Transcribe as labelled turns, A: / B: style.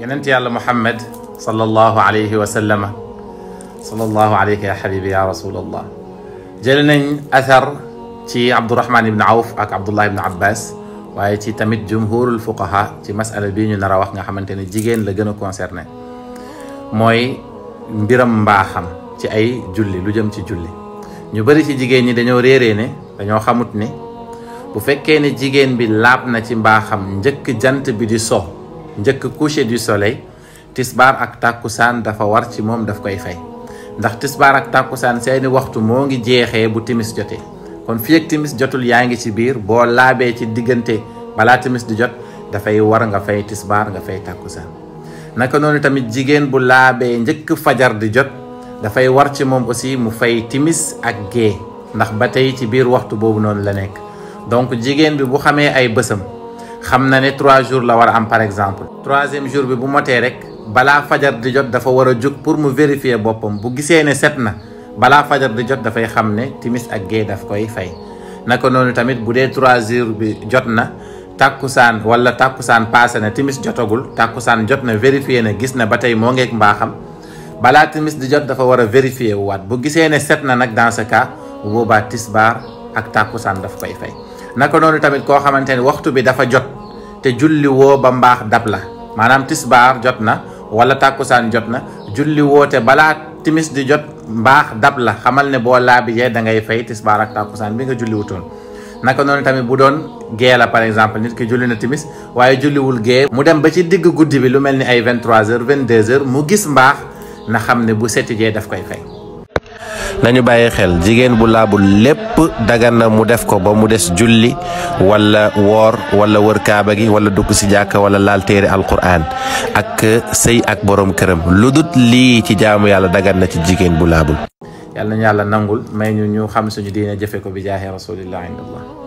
A: يننت يالله محمد صلى الله عليه وسلم صلى الله عليك يا حبيبي يا رسول الله. جلنا أثر تي عبد الرحمن بن عوف أك عبد الله بن عباس waaye ci tamit jumhurul fuqaha ci masala bi ñu nara wax nga xamanteni jigen la gëna concerné moy mbiram mbaxam ci ay julli lu jëm ci julli. ñu bari ci jigen ñi dañoo réré ne dañoo xamut ne bu fekkee ne jigen bi laab na ci mbaxam njëkk jant bi di so njëkk coucher du soleil tisbar ak takusan dafa war ci mom daf koy fay ndax tisbar ak takusan seeni waxtu mo ngi jéxé bu timis joté kon fi ak timis jotul yaangi ci biir bo laabé ci digënté bala timis di jot da fay war nga fay tisbar nga fay takusan. naka nonu tamit jigen bu laabé njëkk fajar di jot da fay war ci mom aussi mu fay timis ak gée ndax batay ci biir waxtu bobu non la nek. donc jigen bi bu xamé ay bëssam xamna né 3 jours la war am par exemple 3e jour bi bu moté rek bala fajar di jot dafa wara juk pour mu vérifier bopam bu gisé né setna bala fajar di jot da fay xamné timis ak gée daf koy fay. naka nonu tamit bu dé 3 jours bi jotna takusan wala takusan passé na timis jotagul takusan jotna vérifier na gis na batay mo ngeek mbaxam bala timis di jot dafa wara vérifier wat bu gisé né setna nak dans ce cas bu boba tisbar ak takusan daf koy fay. naka nonu tamit ko xamanteni waxtu bi dafa jot te julli wo ba mbax dab la manam tisbar jotna wala takusan jotna julli wo te bala timis di jot mbax dab la xamal ne bo laabijee da ngay fay tisbar ak takusan bi nga julli wuton. naka non tamit bu doon gée la par exemple nit ki julli na timis waye julli wul gée mu dem ba ci digg guddi bi lu melni ay 23h 22h mu gis mbax na xamne bu setijee daf koy fay.
B: nañu bàyyi xel jigen bu laabul lépp dagan na mu def ko ba mu des julli wala wor wala wër kaaba gi wala dugg ci jàkka wala laal téere alquran ak sëy ak borom kërëm ludut li ci jaamu yàlla dagan na ci jigen bu laabul.
A: yàlla ñu yàlla nangul may ñu xam suñu diine jëfe ko bi jaahi rasulillah indallah.